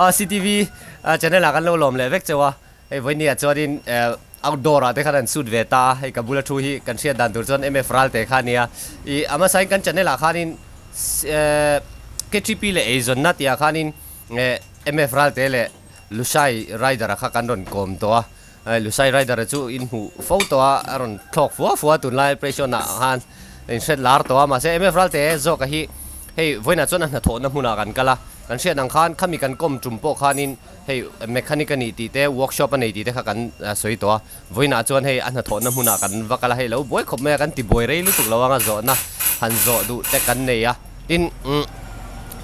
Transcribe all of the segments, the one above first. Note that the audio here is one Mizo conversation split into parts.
CTV channel ah kan lo lawm leh vek cheu a, hei vawinia chuanin outdoor ah te khan an shoot ve ta a, hei ka bula thu hi kan hriat dan tur chuan MF Ralte kha a nia, ih a hmasain kan channel ah khanin KTP leh eizawnna tih ah khanin MF Ralte leh Lushai Rider-a kha kan rawn kawm tawh a, Lushai Rider-a chu in hmuh fo tawh a, a rawn thlawk fua fua a tunlai operation ah khan in hret lar tawh a, mahse MF Ralte zawka hi hei vawiinah chuan a hnathawhna hmunah kan kal a, kan hriat ang khan khami kan kawm tum pawh khanin hei mechanic a nih tih te workshop a nei tih te kha kan sawi tawh a, vawiinah chuan hei a hnathawhna hmunah kan va kal a, hei lo buai khawp mai a, kan ti buai rei lutuk lo anga zawhna han zawh duh te kan nei a. Tin,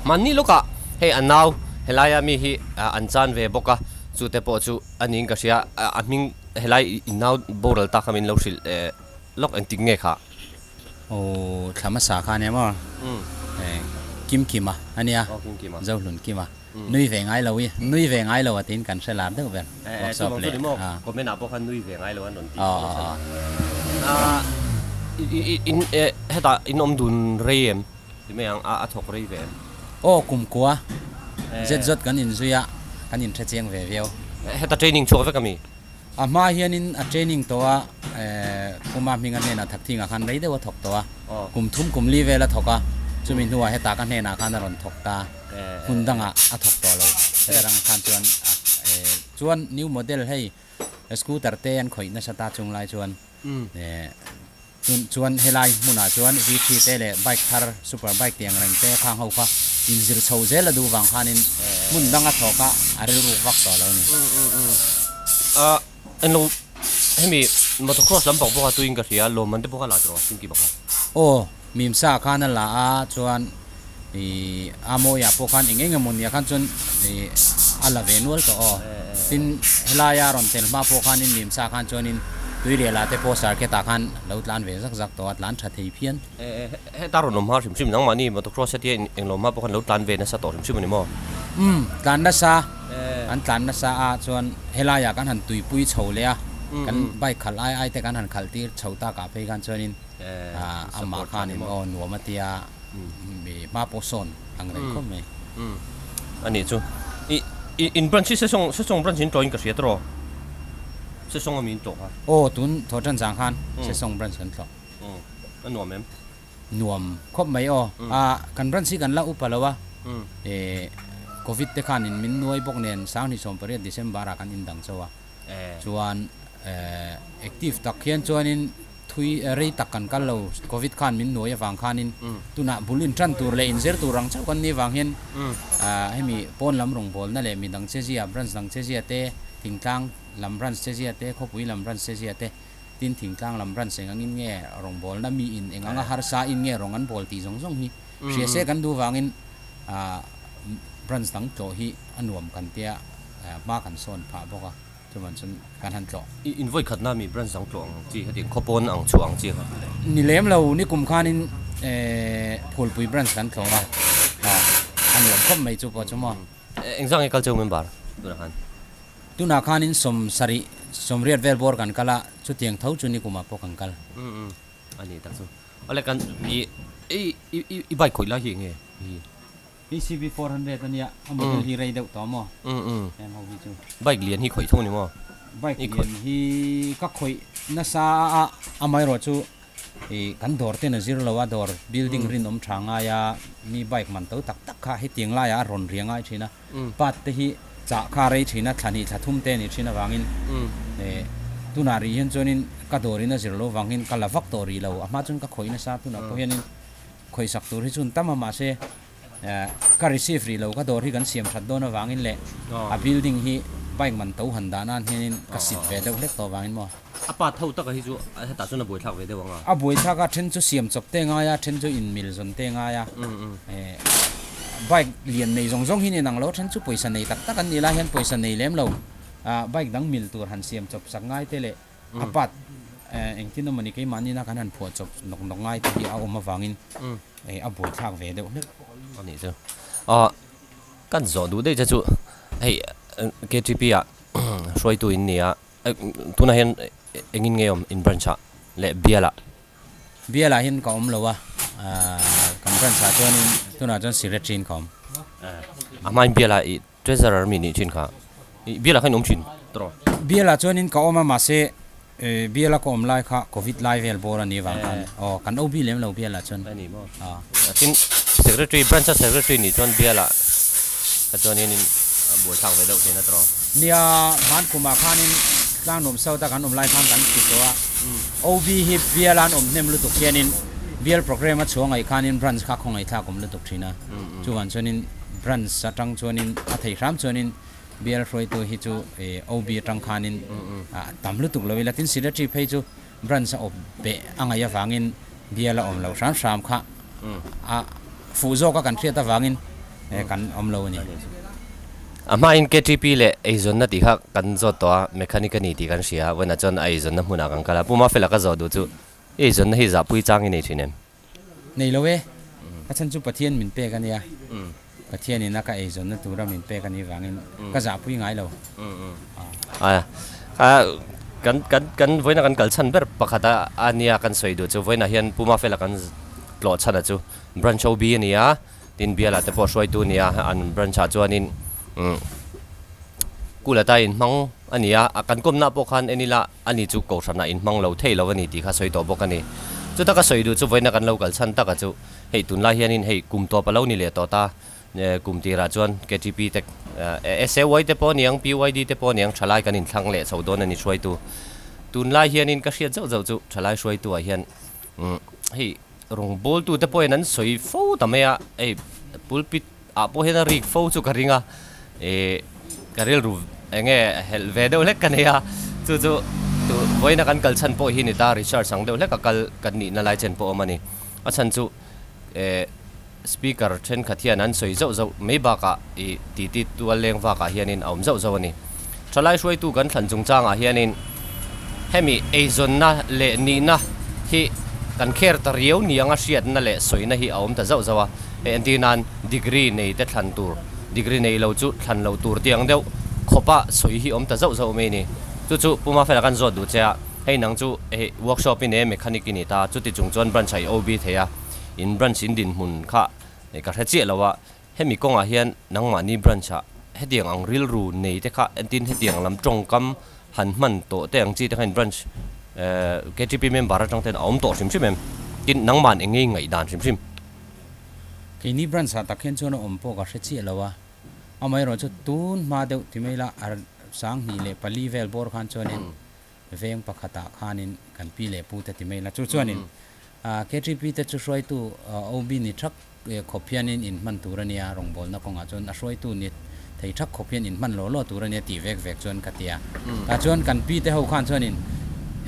mahni lawkah hei a nau helaia mi hi an chan ve bawk a, chute pawh chu a niin ka hria, a hming helai i nau boral ta kha min lo hrilh lawk engtik nge kha? Aw, thla hmasa kha ania maw? Kim Kima a nia, Zohlun Kima. Nui ve ngai lo i, nui ve ngai lo a tiin kan hre lar deuh ber workshop leh a. Comment ah pawh khan nui ve ngai lo an rawn ti a. In hetah in awm dun rei em? Ti mai ang a thawk rei ve em? Aw kum kua zet zawt kan inzui a, kan inhre chiang ve viau. Heta training chhuak vek ami? A hma hianin a training tawh a, Puma hminga hnenah Thakthingah khan rei deuh a thawk tawh a, kum thum kum li vel a thawk a, chumi hnuah hetah ka hnenah khan a rawn thawk ta. Hmun dangah a thawk tawh lo. Heta rang khan chuan chuan new model hei scooter te an khawih nasa ta chung lai chuan chuan helai hmunah chuan V3 te leh bike thar super bike tih ang reng te khang ho kha inzir chho zel a duh vang khanin hmun danga thawk a a rilruk vak tawh lo a ni. Englo hemi motocross lampang pawh kha tuiin ka hria lawmman te pawh kha la tawh rawh Simki bakha. Aw Mimsa khan a la a chuan ih a mawiah pawh khan eng eng emaw nia khan chuan ih a la ve nual tawh aw. Tin helaia rawn tel hma pawh khanin Mimsa khan chuanin Tuiriala te pawh circuit ah khan lo tlan ve zak zak tawh a tlan tha thei phian. Heta rawn awm hma hrim hrim nangmahni motocross hetia eng lo hma pawh khan lo tlan ve nasa tawh hrim hrim a ni maw? Umm tlan nasa. An tlan nasa a chuan helaiah kan han tuipui chho leh a, kan bike khalh ai ai te kan han khalh tir chho tak ah phei khan chuanin amah khanin aw nuam a tia mi hma pawh sawn ang reng khawp mai. A nih chu. I in branch hi Sesawng Sesawng branch in tlawhin ka hria tawh. Sesawng ami in tlawh kha. Aw tun thaw tan zang khan Sesawng branch kan tlawh. A nuam em? Nuam khawp mai aw. A kan branch hi kan la upa lo a, e covid te khan in min nuai bawk nen sanghnih 18 December ah kan indang chauh a, chuan e active tak hian chuanin thui rei tak kan kal lo, covid khan min nuai avang khanin tunah bul in tan tur leh inzir tur ang chauh kan nih vang hian hemi pawn lam rawngbawlna leh midang che zia branch dang che zia te, thingtlang lam branch che zia te, khawpui lam branch che zia te. Tin, thingtlang lam branch eng angin nge rawngbawlna mi in eng anga harsa in nge rawng an bawl tih zawng zawng hi hria se kan duh vangin branch dang tlawh hi a nuam kan tia hma kan sawn phah bawk a, chuvan chuan kan han tlawh. I in vawi khatna mi branch dang tlawh ang chi hetiang khawpawn ang chhuah ang chi kha? Ni lem lo, nikum khanin Phulpui branch kan tlawh a, a nuam khawp mai chu pawh chu maw. Engzah nge kal cheu member tunah khan? Tunah khanin 70, 80 vel bawr kan kal a, chutiang tho chu nikumah pawh kan kal. Umm umm a ni tak chu. Awle kan i i i i bike khawih lai hi enge hi? PCB 400 a nia, a model hi rei deuh tawh maw? Umm umm. Heng ho hi chu. Bike lian hi khawih thung a ni maw? Bike lian hi ka khawih nasa a, amaherawhchu Ih kan dawr ten a zir lo a, dawr building rinawm tha ngai a, mi bike man to tak tak kha hetiang laiah a rawn ri a ngai thin a, part te hi chah kha a rei thin a, thla hnih thla thum te a nih thin avangin ih tunah rih hian chuanin ka dawrin a zir lo avangin ka la vak tawh rih lo, a hma chuan ka khawih nasa tunah pawh hianin khawihsak tur hi chun tam a mahse ka receive rih lo, ka dawr hi kan siam that dawn avangin leh a building hi bike man to han dah nan hianin ka sit ve deuh hlek tawh avangin maw. A pa tho taka hi chu hetah chuan a buaithlak ve deuh ang a. A buaithlak a, then chu siam chawp te ngai a, then chu in mil zawn te ngai a. Bike lian nei zawng zawng hi ni nang lo, then chu pawisa nei tak tak an nih lai hian pawisa nei lem lo, bike dang mil tur han siam chawp sak ngai te leh a part engtin emawni keimahni na kan han phuah chawp nawk nawk ngai te hi a awm avangin a buaithlak ve deuh hlek. A nih chu. Kan zawh duh daih che chu hei KTP ah hruaitu in ni a. Tunah hian engin nge awm in branch ah leh bial ah? Bial ah hian ka awm lo a, kan branch ah chuanin tunah chuan secretary in ka awm. A hmain bial ah i Treasurer mi nih thin kha i bialah khan in awm thin tawh. Bialah chuanin ka awm a mahse biala ka awm lai kha covid lai vel bawr a nih vang khan aw kan OB lem lo bialah chuan. A ni maw? Tin secretary branch a secretary nih chuan bialah kha chuanin in buaithlak ve deuh thin a tawh. Nia hman kumah khanin tlangnuam south a kan awm lai khan kan ti tawh a OB hi biala an awm hnem lutuk hianin bial programme a chhuah ngaih khanin branch kha khawngaihthlak awm lutuk thin a chuvang chuanin branch atang chuanin a thei hram chuanin bial hruaitu hi chu OB atang khanin tam lutuk lo ila tin secretary phei chu branch a awp beh a ngaih avangin bial a awm lo hram hram kha a fuh zawk a kan hriat avangin kan awm lo a ni. A hmain KTP leh eizawnna tih kha kan zawt tawh a, mechanic a ni tih kan hria a, vawiinah chuan a eizawnna hmunah kan kal a, Pu Mafela ka zawh duh chu i eizawnna hi zahpui chang i nei thin em? Nei lo e, a chhan chu Pathian min pek a nia, Pathian in a ka eizawnna tura min pek a nih vangin ka zahpui ngai lo. A kan kan kan vawiina kan kal chhan ber pakhat a a nia kan sawi duh chu vawiinah hian Pu Mafela kan tlawh chhan a chu branch OB a ni a, tin bialah te pawh hruaitu a ni a, an branch ah chuanin umm Kulata inhmang a ni a, kan kawmna pawh khan en ila Ani chu kohhranah inhmang lo thei lo a ni tih kha sawi tawh bawk a ni. Chuta ka sawi duh chu vawiina kan lo kal chhan taka chu hei tunlai hianin hei kum tawp a lo ni leh tawh ta, kum tirah chuan KTP te SAY te pawh a niang, PYD te pawh a niang thalai kan inthlang leh chho dawn a ni hruaitu. Tunlai hianin ka hriat zauh zauh chu thalai hruaituah hian hei rawngbawltu te pawhin an sawi fo ta mai a, hei pulpit ah pawh hian a rik fo chu ka ring a ih ka rilru eng nge helh ve deuh hlek ka nei a chu chu tu vawiina kan kal chhan pawh hi ni ta research ang deuh hlek a kal kan nihna lai chen pawh a awm a ni a chhan chu eh speaker thenkhat hian an sawi zauh zauh mai bakah ih titi tual leng vakah hianin a awm zauh zauh a ni thalai hruaitu kan thlan chungchangah hianin hemi eizawnna leh nihna hi kan kher ta riau ni anga hriatna leh sawina hi a awm ta zauh zauh a. Hei entir nan degree nei te thlan tur, degree nei lo chu thlan loh tur tih ang deuh khawpa sawi hi awm ta zauh zauh mai a ni. Chu chu Pu Mafela kan zawt duh che a, hei nang chu hei workshop i nei a, mechanic i ni ta, chuti chung chuan branch ah i OB thei a, in branch in dinhmun kha ka hre chiah lo a, hemi kawngah hian nangmahni branch ah hetiang ang rilru nei te kha entin hetiang lam tawngkam han hman tawh te ang chi te kha in branch KTP member atang ten a awm tawh hrim hrim em? Tin nangmahni eng nge i ngaihdan hrim hrim? Keini branch ah tak hian chuan a awm pawh ka hre chiah lo a, amaherawhchu tun hma deuh ti mai la a 2004 vel bawr khan chuanin veng pakhatah khanin kan pi leh pu te ti mai la chu chuanin KTP te chu hruaitu OB ni thak khawp hianin inhman tur a nia rawngbawlna kawngah chuan a hruaitu ni thei thak khawp hian inhman law law tur a nia tih vek vek chuan ka ti a. Tah chuan kan pi te ho khan chuanin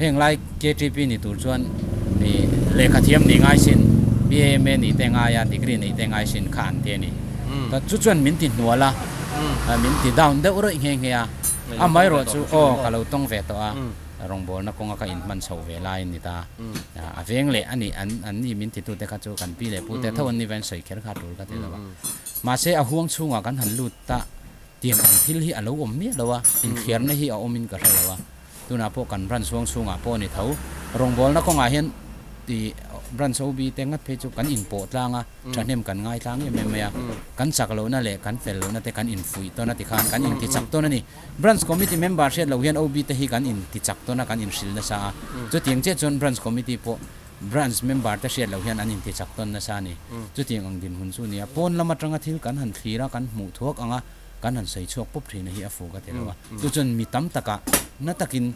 heng lai KTP ni tur chuan ih lehkha thiam nih ngai sin, BAMA nih te ngai a, degree neih te ngai sin kha an ti a ni. Ta chu chuan min ti hnual a, min ti down deuh rawih nghe nghe a. Amaherawh chu aw ka lo tawng ve tawh a, rawngbawlna kawnga ka inhman chho ve lai a ni ta. A veng leh a nih an an ni min titute kha chu kan pi leh pu te tho an ni vain sawi kher kha tul ka ti lo a. Mahse a huang chhungah kan han lut ta tiang ang thil hi a lo awm miah lo a, inthliarna hi a awmin ka hre lo a. Tunah pawh kan branch huang chhungah pawh a ni tho. Rawngbawlna kawngah hian ti branch OB te ngat phei chu kan inpawh tlang a, thahnem kan ngai tlang em em mai a. Kan chak lohna leh kan fel lohna te kan infuih tawn a tikhan kan intichak tawn a ni. Branch committee member hriat loh hian OB te hi kan intichak tawn a, kan inhrilh nasa a. Chutiang chiah chuan branch committee pawh Branch member te hriat loh hian an intichak tawn nasa a ni. Chutiang ang dinhmun chu a ni a, pawn lam atanga thil kan han thlir a, kan hmuh thuak ang a, kan han sawi chhuak pawp thin a hi a fu ka ti lo a. Chu chuan mi tam takah na takin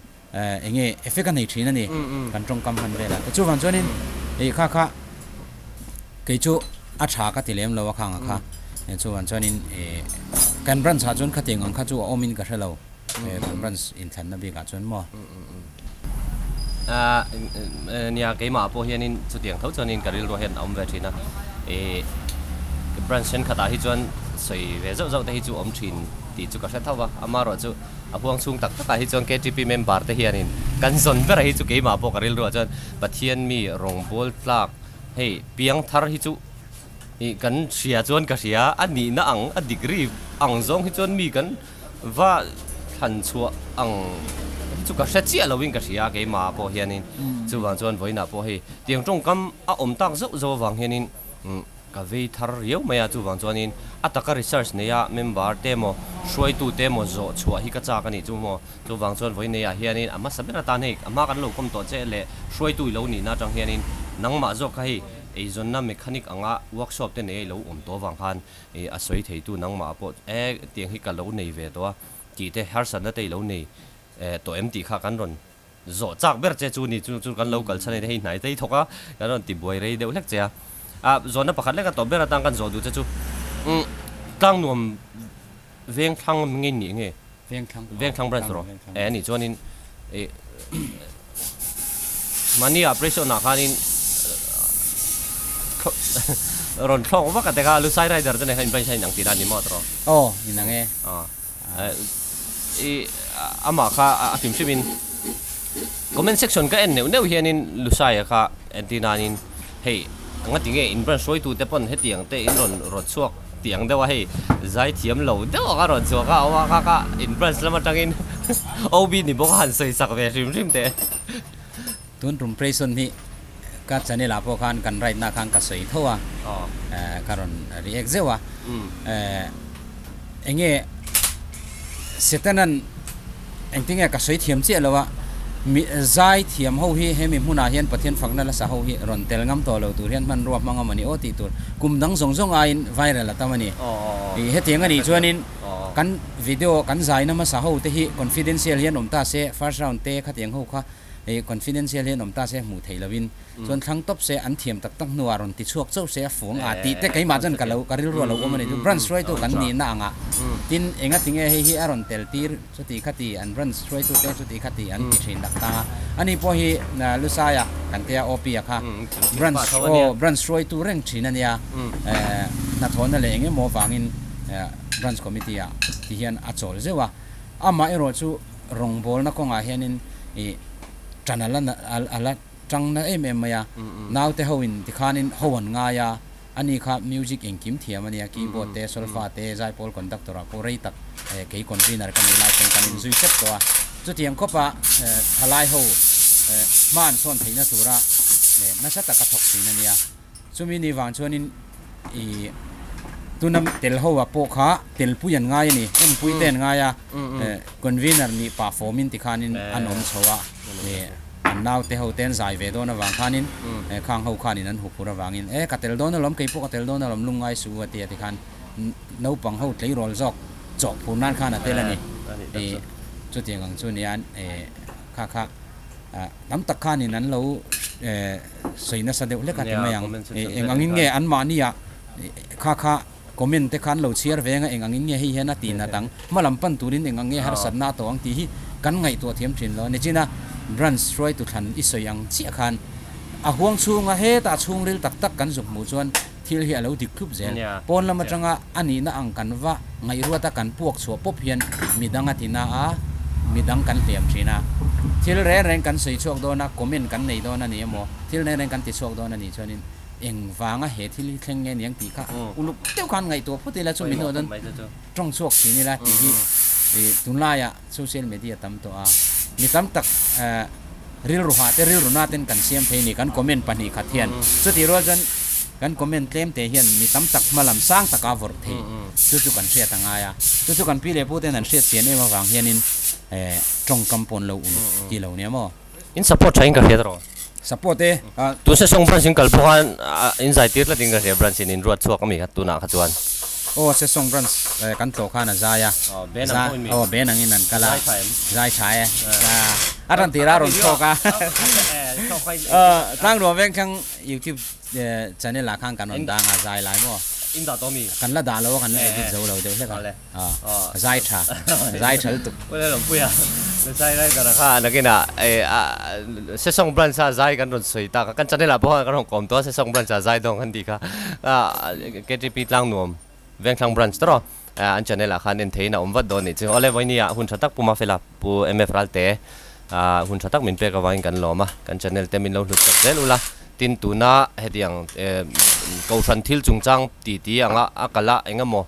eng nge effect a nei thin a ni, kan tawngkam hman velah te. Chuvang chuanin ih kha kha kei chu a tha ka ti lem lo a khang a kha. Chuvang chuanin ih kan branch ah chuan khatiang ang kha chu a awmin ka hre lo. Kan branch inthlanna bikah chuan maw? Nia, keimah pawh hianin chutiang tho chuanin ka rilruah hian a awm ve thin a. Ih branch thenkhatah hi chuan sawi ve zauh zauh te hi chu awm thin tih chu ka hre tho va. Amaherawh chu a huang chhung tak takah hi chuan KTP member te hianin kan zawn berah hi chu keimah pawh ka rilruah chuan Pathian mi rawngbâwl tlak hei piang thar hi chu ih kan hria chuan ka hria a nihna ang a degree ang zawng hi chuan mi kan Va thlan chhuah ang hi chu ka hre chiah loin ka hria keimah pawh hianin chuvang chuan vawiinah pawh hei tiang tawngkam a awm tak zauh zauh avang hianin. Ka vei thar riau mai a, chuvang chuanin a taka research neia member te emaw hruaitu te emaw zawh chhuah hi ka chak a nih chu maw. Chuvang chuan vawi neiah hianin a hmasa ber atan hei a hma kan lo kawm tawh che leh hruaitu i lo nihna atang hianin nangmah zawk kha hei eizawnna mechanic anga workshop te nei a i lo awm tawh avang khan a sawi theitu nangmah pawh e tiang hi ka lo nei ve tawh a tih te harsatna te i lo nei tawh em tih kha kan rawn Zawh chak ber che chu ni chu chu kan lo kal chhan a hei hnai te hi thawk a, kan rawn ti buai rei deuh hlek che a. A zawhna pakhat lek a tawp ber atang kan zawh duh che chu umm tlang nuam veng thlang nge nih nge? Veng thlang Veng thlang branch rawh. E anih chuanin ih mahni ah pressure ah khanin rawn thlawk vak a te kha Lusai rider te nen khan in branch a inang tih dan ni maw tawh? Aw inang e. Aw. I amah kha a hrim hrimin comment section ka en neuh neuh hianin Lusaia kha entir nanin hei anga tinge in branch hruaitu te pawn hetiang te in rawn rawt chhuak tih ang deuh a hei zai thiam lo deuh anga rawn chhuak a awm a kha kha in branch lam atangin OB ni bawk a han sawi sak ve hrim hrim teh. Tun tum Prayson hi ka channel ah pawh khan kan write na khan ka sawi tho a, ka rawn react zeuh a, enge Setanan engtinge ka sawi thiam chiah lo a, mi zai thiam ho hi hemi hmunah hian Pathian fakna la sa ho hi rawn tel ngam tawh lo tur hian hmanrua hmang a mawni aw tih tur kum dang zawng zawng aiin viral a tam a ni. Hetiang a nih chuanin kan video kan zaina hmasa ho te hi confidential hian awm ta se first round te khatiang ho kha Hei confidential hian awm ta se hmuh theih loin chuan thlang tawp se an thiam tak tak hnuah rawn ti chhuak chauh se a fuang a tih te keimah chuan ka lo ka rilru a lo awm a ni chu branch hruaitu kan nihna angah tin enga tinge hei hi a rawn tel tir chuti khati an branch hruaitu te chuti khati an ti thin tak tang a ani pawh hi Lusaia kan tia OP a kha branch aw branch hruaitu reng thin a nia hnathawhna leh eng emaw vangin branch committee ah ti hian a chawl zeuh a amaherawh chu rawngbawlna kawngah hianin ih tan ala ala tang na em em mai a, naute ho in tikhanin ho an ngai a, ani kha music engkim thiam a nia, keyboard te, solfa te, zaipawl conductor ah pawh rei tak kei convener ka nih lai chuan kan inzui hrep tawh a, chutiang khawpa thalai ho hma an sawn theihna tura nasa taka thawk thin a nia. Chumi ni vang chuanin ih tuna tel ho ah pawh kha telpui an ngai a ni, enpui te an ngai a, convener nih pah fawmin tikhanin an awm chho a, ih an naute ho te an zai ve dawn avang khanin khang ho khanin an huphur avangin e ka tel dawn alawm, kei pawh ka tel dawn alawm lungngai suh u a ti a tikhan naupang ho tleirawl zawk chawh phur nan khan a tel a ni, ih chutiang ang chu nia ih kha kha. Tam tak khanin an lo sawi nasa deuh hlek a ti mai ang. Eng angin nge anmahnia kha kha comment te kha an lo chhiar ve anga eng angin nge hei hian a ti nat ang, hma lam pan turin eng ang nge harsatna a tawh ang tih hi kan ngaihtuah thiam thin lo. Nichina branch hruaitu thlan i sawi ang chiah khan a huang chhunga hetah chhungril tak tak kan zuk hmuh chuan thil hi a lo dik thlup zel. Pawn lam atanga a nihna ang kan va ngaihruata kan puak chhuah pawp hian midang a ti na a, midang kan hliam thin a. Thil reng reng kan sawi chhuak dawn a, comment kan nei dawn a ni emaw, thil reng reng kan ti chhuak dawn a nih chuanin eng vanga he thil hi thleng nge niang tih kha uluk deuh khan ngaihtuah phawt ila chumi hnuah chuan tawng chhuak thin ila tih hi tunlaiah social media tam tawh a, mi tam tak rilru hah te rilru na ten kan siam thei a ni kan comment pahnih khat hian chutih rual chuan kan comment tlem te hian mi tam tak hma lam sang taka vawrh thei chu chu kan hriat a ngai a, chu chu kan pi leh pu ten an hriat chian em avang hianin tawngkam pawn lo uluk ti lo nia maw. In support tha in ka hriat rawh. Support e. Tu se song branch in kal pawh khan in zai tir tlat in ka hria branch in in ruat chhuak ami kha tunah kha chuan. Aw se song branch kan tlawh khan a zai a. Aw ben ang pawh in mi. Aw ben ang in an kal a. Zai tha em? Zai tha e. A ran tir a rawn thlawk a. Tlang ruah veng thlang youtube channel ah khan kan rawn dang a zai lai maw. In dah tawh mi? Kan la dah lo a kan la edit zo lo deuh hlek a. Zai tha, zai tha lutuk. Pu Lalawmpuia, Zai Rider a kha nakinah Sesawng Branch a zai kan rawn sawi tak a, kan channel ah pawh khan kan rawn kawm tawh a, Sesawng Branch ah zai dawng kan tih kha KTP Tlangnuam Vengthlang Branch tawh rawh an channel ah khan en theihin a awm vat dawn anih chu. Awle vawiini ah hun tha tak Pu Mafela, Pu MF Ralte hun tha tak min pek avangin kan lawm a, kan channel te min lo hlut chak zel ula, tin tuna hetiang Kohhran thil chungchang titi anga a kal a engemaw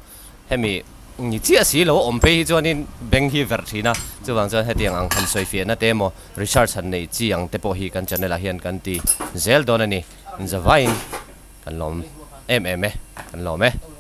Hemi ni chiah si lo awm phei hi chuanin bank hi verh thin a, chuvang chuan hetiang ang han sawi fiahna te emaw research han neih chi ang te pawh hi kan channel ah hian kan ti zel dawn a ni. Zavaiin kan lawm. em em e, kan lawm e.